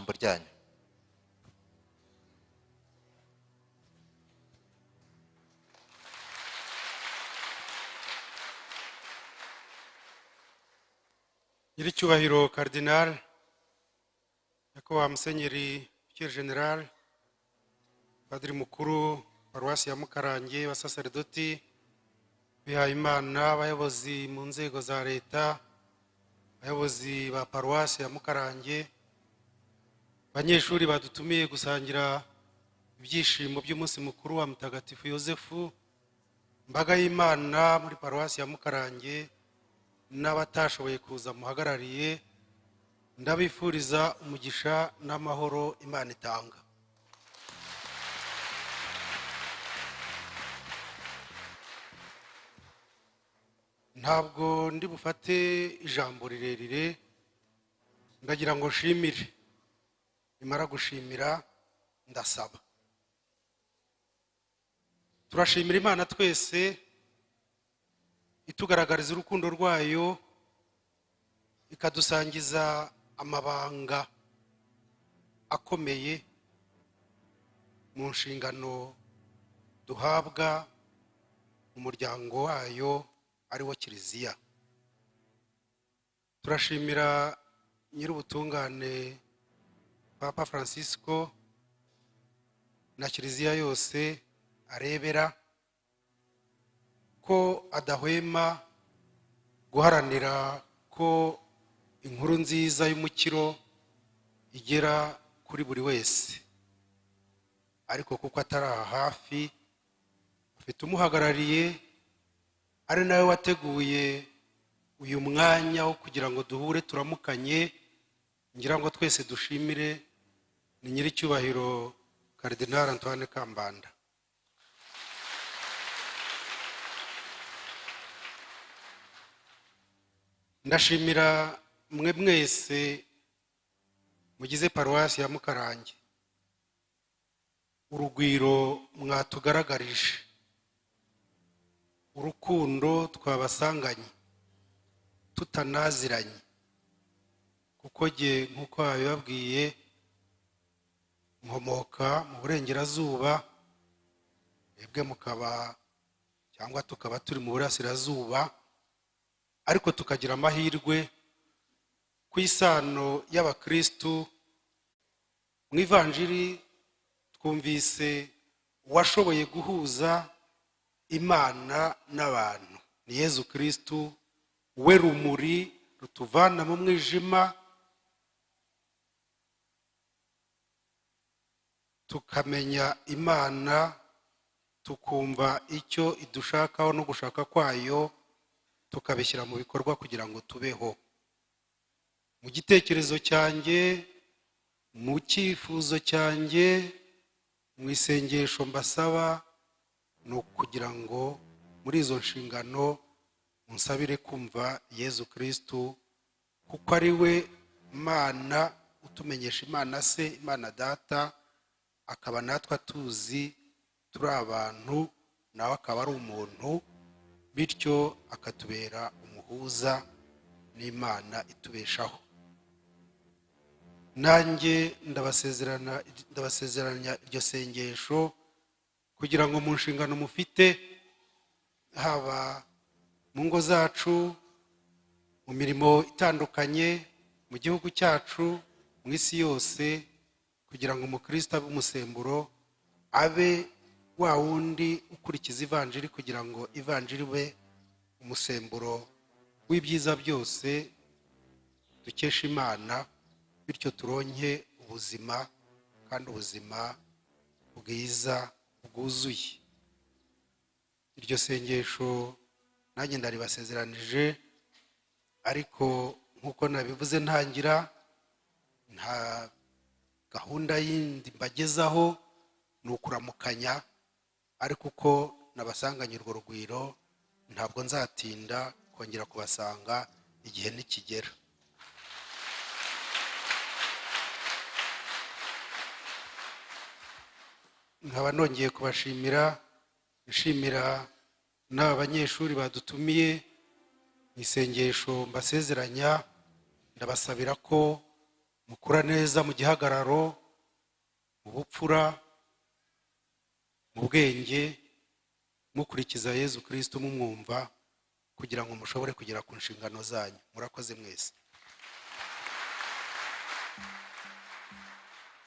Ijambo ryanyu. Nyiricyubahiro Cardinal, Nyakubahwa Musenyeri Vicaire Général, Padiri Mukuru Paruwasi ya Mukarange, abasaseredoti, bihayimana, abayobozi mu nzego za leta, abayobozi ba Paruwasi ya Mukarange, abanyeshuri badutumiye gusangira ibyishimo by'umunsi mukuru wa Mutagatifu Yozefu, imbaga y'Imana muri Paruwasi ya Mukarange n'abatashoboye kuza muhagarariye, ndabifuriza umugisha n'amahoro Imana itanga. Ntabwo ndi bufate ijambo rirerire, ndagira ngo nshimire. Nimara gushimira ndasaba. Turashimira Imana twese itugaragariza urukundo rwayo, ikadusangiza amabanga akomeye mu nshingano duhabwa mu muryango wayo ari wo Kiliziya. Turashimira Nyir'ubutungane Papa Francisco na Kiliziya yose arebera ko adahwema guharanira ko inkuru nziza y'umukiro igera kuri buri wese, ariko kuko atari aha hafi afite umuhagarariye ari nawe wateguye uyu mwanya wo kugira ngo duhure turamukanye. Ngira ngo twese dushimire ni Nyiricyubahiro Cardinal Antoine Kambanda. Ndashimira mwe mwese mugize Paruwasi ya Mukarange urugwiro mwatugaragarije, urukundo twabasanganye tutanaziranye, kuko jye nk'uko babibabwiye nkomoka mu burengerazuba, mwebwe mukaba cyangwa tukaba turi mu burasirazuba, ariko tukagira amahirwe ku isano y'abakristu. Mu ivanjiri twumvise uwashoboye guhuza Imana n'abantu ni Yezu Kristu, we rumuri rutuvana mu mwijima tukamenya Imana, tukumva icyo idushakaho no gushaka kwayo, tukabishyira mu bikorwa kugira ngo tubeho. Mu gitekerezo cyanjye, mu cyifuzo cyanjye, mu isengesho mbasaba ni ukugira ngo muri izo nshingano munsabire kumva Yezu Kristu, kuko ari we Mana utumenyesha Imana se, Imana Data, akaba natwe atuzi turi abantu, nawe akaba ari umuntu, bityo akatubera umuhuza n'Imana itubeshaho. Nanjye ndabasezeranya iryo sengesho kugira ngo mu nshingano mufite, haba mu ngo zacu, mu mirimo itandukanye, mu gihugu cyacu, mu isi yose, kugira ngo umukristo abe umusemburo, abe wa wundi ukurikiza ivanjiri, kugira ngo ivanjiri ibe umusemburo w'ibyiza byose dukesha Imana, bityo turonke ubuzima kandi ubuzima bwiza bwuzuye. Iryo sengesho nanjye ndaribasezeranije, ariko nk'uko nabivuze ntangira, nta gahunda yindi mbagezaho, ni ukuramukanya, ariko uko nabasanganye urwo rugwiro ntabwo nzatinda kongera kubasanga igihe nikigera. Nkaba nongeye kubashimira, nshimira n'aba banyeshuri badutumiye. Mu isengesho mbasezeranya, ndabasabira ko Mukura neza mu gihagararo, mu bupfura, mu bwenge, mukurikiza Yezu Kristo, mumwumva, kugira ngo mushobore kugera ku nshingano zanyu. Murakoze mwese.